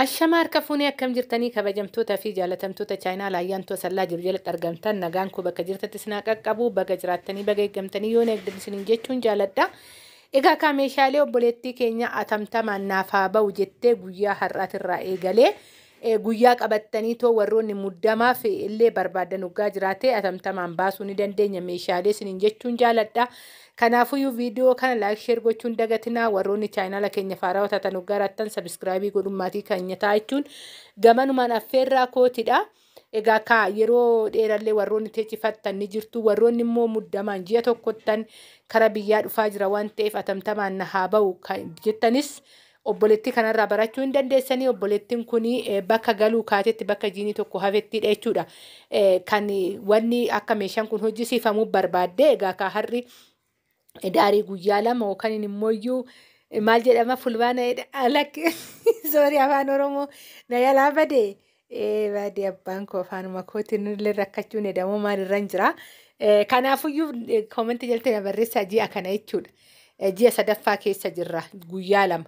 Ashama harka fuunee, akkam jirtanii, kabajamtoota fi jaalatamtoota chaayinaa Laayyaantuu Asallaa jiru jalatti argamtan? Nagaan koo bakka jirtatti isin haa qaqqabu. Baga jiraattanii, baga eeggamtanii, yoo eegdan isiniin jechuun jaaladha. Egaa kaa meeshaalee obboleettii keenya atamtamaan naaf haa ba'u jettee guyyaa har'aatirraa eegalee guyyaa qabattanii too warroonni muddamaaf illee barbaadan waggaa jiraate atamtamaan baasuu ni dandeenya meeshaalee isiniin jechuun jaaladha. Kanaafuyyuu viidiyoo kana like, share gochuun dagatinaa. Warroonni chaayinaala keenya faarawaa taatan waggaa raattan subscribe godhuun maatii keenya ta'a jechuun gamanumaan affeerraa kootidha. Egaa kaa yeroo dheerallee warroonni teechifattan ni jirtu. Warroonni immoo muddamaan ji'a tokkottan kara biyyaa dhufaa jira waan ta'eef atamtamaan na haa ba'u jettanis obboleettii kanarraa barachuu hin dandeessanii. Obboleettiin kun bakka galuu kaatetti bakka jiinii tokko hafettidha jechuudha. Kan wanni akka meeshaan kun hojjisiifamuu barbaadde, egaa kaa har'i daarii guyyaa 2 yookaan immoo iyyuu maal jedhama, Fulbaana lakki, sorry, afaan Oromoo na yalaa badee. Badee abbaan koo afaanuma kootiin illee rakkachuun edamoo maalirra hin jira. Kanaafuyyuu comment jalatti na barreessaa, ji'a kana jechuudha. Ji'a sadaffaa keessa jirra, guyyaa 2.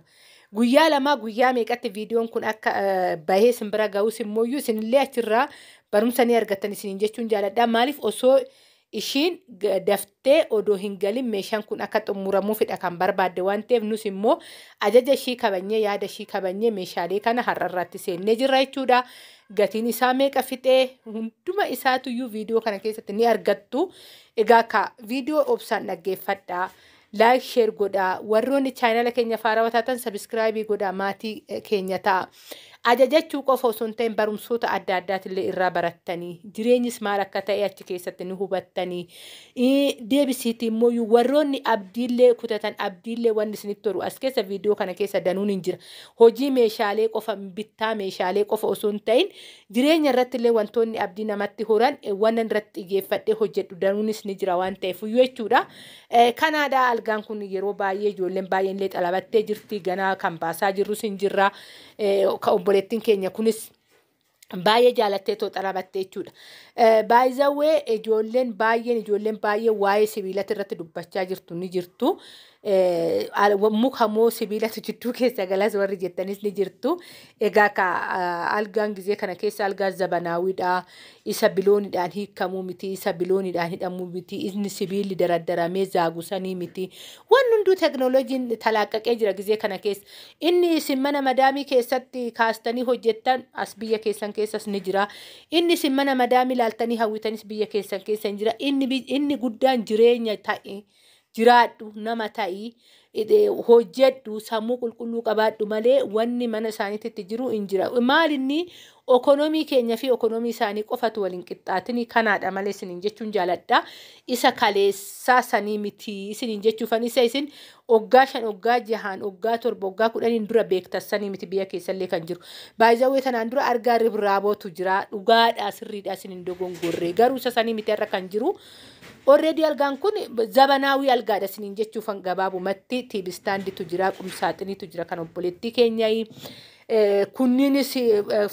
Guyyaa 2 guyyaa meeqatti viidiyoon kun akka bahee isin bira ga'us immoo isinillee achirraa barumsa ni argattan isiniin jechuun jaaladha. Maaliif osoo ishiin daftee odoo hin galin meeshaan kun akka xumuramuufidha kan barbaadde waan ta'eef, nus immoo ajaja ishii kabanyee, yaada ishii kabanyee meeshaalee kana har'arraatti seennee jirra jechuudha. Gatiin isaa meeqa fixee hunduma isaatuyyuu viidiyoo kana keessatti ni argattu. Egaa ka viidiyoo obsaan dhaggeeffadhaa. Like, share godhaa. Warroonni chaanala keenya faarawaa taatan subscribe godhaa, maatii keenya ta'a. Ajajachuu qofa osoo hin ta'in barumsoota adda addaatillee irraa barattanii jireenyis maal akka ta'e achi keessatti ni hubattanii. Deebisiiti immoo warroonni abdiillee kutatan, abdiillee wanni isinitti toru as keessa viidiyoo kana keessa danuun hin jira. Hojii meeshaalee qofa, bittaa meeshaalee qofa osoo hin ta'in jireenya irratti illee wantoonni abdii namatti horan waan irratti xiyyeeffadhee hojjedhu danuunis ni jira waan ta'eef jechuudha. Kanaadha, algaan kun yeroo baay'ee ijoolleen baay'een illee xalabattee jirti, ganaa kan baasaa jirrus hin jirra. Obboleettiin keenya kunis baay'ee jaalattee too xalabattee jechuudha. Baay'izawwee ijoolleen baay'een waa'ee sibiilatti irratti dubbachaa jirtu ni jirtu. Muka moo sibiilatu jidduu keessa galas warri jettanis ni jirtu. Egaa ka algaan gizee kana keessa algaa zabanaawiidha. Isa bilooniidhaan hiikamuu miti, isa bilooniidhaan hidhamuu miti, inni sibiilli daraddaramee zaagusanii miti. Wanni hunduu teknooloojiin talaaqaqee jira gizee kana keessa. Inni isin mana madaamii keessatti kaastanii hojjettan as biyya keessan keessas ni jira. Inni isin mana madaamii ilaaltanii hawwitanis biyya keessan keessa hin jira. Inni guddaan jireenya ta'e, jiraadhu, nama ta'ii, hojjedhu, sammuu qulqulluu qabaadhu malee wanni mana isaaniitti jiru hin jira. Maal inni okonomii keenya fi okonomii isaanii qofatu waliin qixxaatini kanaadha malee isiniin jechuun jaaladha. Isa kaleessaa sanii miti isiniin jechuufan, isa isin oggaa 5, oggaa 6n, oggaa 7, oggaa 10n dura beektassanii miti biyya keessallee kan jiru. Baay'ee tanaan dura argaa ribraabootu jira, dhugaadha, sirriidha, isiniin dogongorree, garuu isa sanii miti irra kan jiru. Already algaan kun zabanaawii algaadha isiniin jechuufan. Gabaabumatti TV standitu jira, qumsaaxiniitu jira kan obboleettii keenyaa. Kunniinis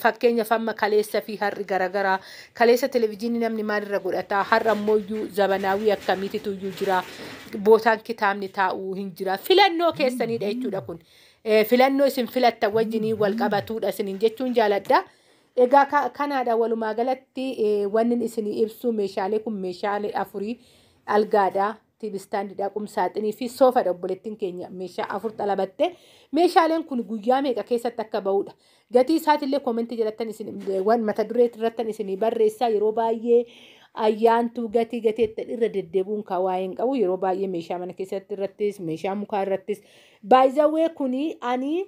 fakkeenyaaf amma kaleessa fi har'i garaagaraa. Kaleessa televizyiinii namni maalirra godhata? Har'a ammoo zabanaawii akkamiititu iyyuu jira. Bootaan kitaabni taa'uu hin jira. Filannoo keessanidha jechuudha kun. Filannoo isin filattan wajjinii wal qabatudha isiniin jechuun jaaladha. Egaa kanaadha, walumaa galatti wanni isinii ibsu meeshaalee kun meeshaalee afurii: algaadha, TV standidha, qumsaaxinii fi soofadha. Obboleettiin keenya meeshaa afur xalabatte. Meeshaaleen kun guyyaa meeqa keessatti akka ba'udha. Gatii isaatillee comment jalattan isin waan mata duree irrattan isinii barreessaa. Yeroo baay'ee ayyaantuu gatii gateettan irra deddeebi'uun kan waa'ee hin qabu, yeroo baay'ee meeshaa mana keessatti irrattis, meeshaa mukaa irrattis baay'izawwee kuni ani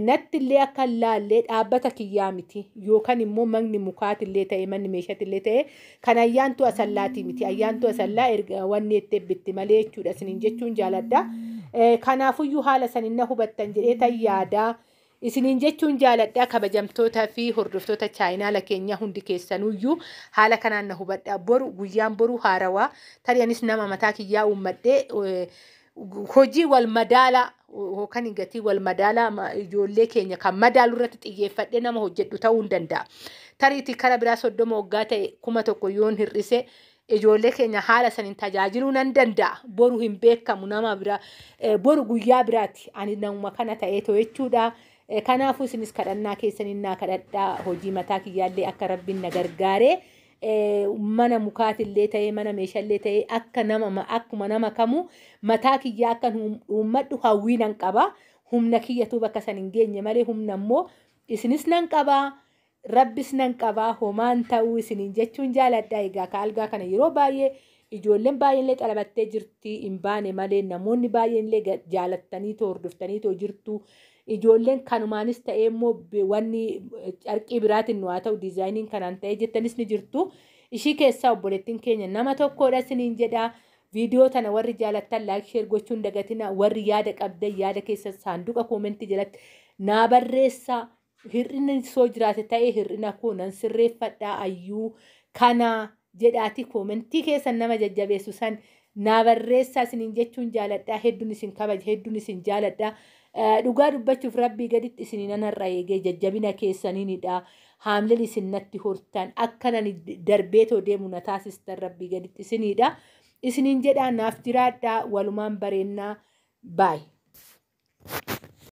natti illee akka laallee dhaabbata kiyyaa miti, yookaan immoo manni mukaatillee ta'e, manni meeshaatillee ta'e kan Ayyaantuu Asallaatii miti. Ayyaantuu Asallaa erga wanni itti bitti malee jechuudha isiniin jechuun jaaladha. Kanaafuyyuu haala sanin na hubattan jedhee tan yaadaa isiniin jechuun jaaladha. Kabajamtoota fi hordoftoota chaayinaala keenya hundi keessanuyyuu haala kanaan na hubadha. Boru, guyyaan boru haarawaa, tarii anis nama mataa kiyyaa uummadhee hojii wal madaalaa yookaan gatii wal madaalaa ijoollee keenya kan madaalu irratti xiyyeeffadhee nama hojjedhu ta'uu hin danda'a. Tariitii kara biraa 30 waggaa ta'e 1000 yoon hir'ise ijoollee keenya haala saniin tajaajiluu nan danda'a. Boru hin beekamu, nama biraa boru guyyaa biraati. Ani namuma kana ta'eetoo jechuudha. Kanaafuu isinis kadhannaa keessaniin naa kadhadhaa, hojii mataa kiyyaallee akka Rabbiin na gargaaree mana mukaatillee ta'ee, mana meeshaallee ta'ee, akka nama akkuma nama kamuu mataa kiyyaa akka uummadhu hawwii nan qaba. Humna kiyyatu bakka san hin geenye malee humna immoo isinis nan qabaa. Rabbis nan qabaa, homaan ta'uu isiniin jechuun jaaladha. Egaa ka algaa kana yeroo baay'ee ijoolleen baay'een xalabattee jirti, hin baane malee namoonni baay'een illee jaalattanii too hordoftanii too jirtu. Ijoolleen kanumaanis ta'ee immoo wanni carqii biraatiin nu haa ta'u, diizaayiniin kanaan ta'ee jettanis ni jirtu. Ishii keessaa obboleettiin keenya nama tokkodha isiniin jedha. Viidiyoo tana warri jaalattan like, share gochuun dagatina. Warri yaada qabdan yaada keessa saanduqa koomentii jalatti naa barreessaa. Hir'inni soo jiraate ta'ee hir'ina koo nan sirreeffadhaa, ayyuu kana jedhaati koomentii keessan nama jajjabeessu san naa barreessaa isiniin jechuun jaaladhaa. Hedduun isin kabaja, hedduun isin jaaladhaa. Dhugaa dubbachuuf Rabbii gaditti isinii nan har'a eegee jajjabina keessaniinidha. Haamleen isin natti hortan akka nani darbeetoo deemu na taasistan Rabbii gaditti isiniidha. Isiniin jedhaa, naaf jiraadhaa, walumaan bareennaa, baay.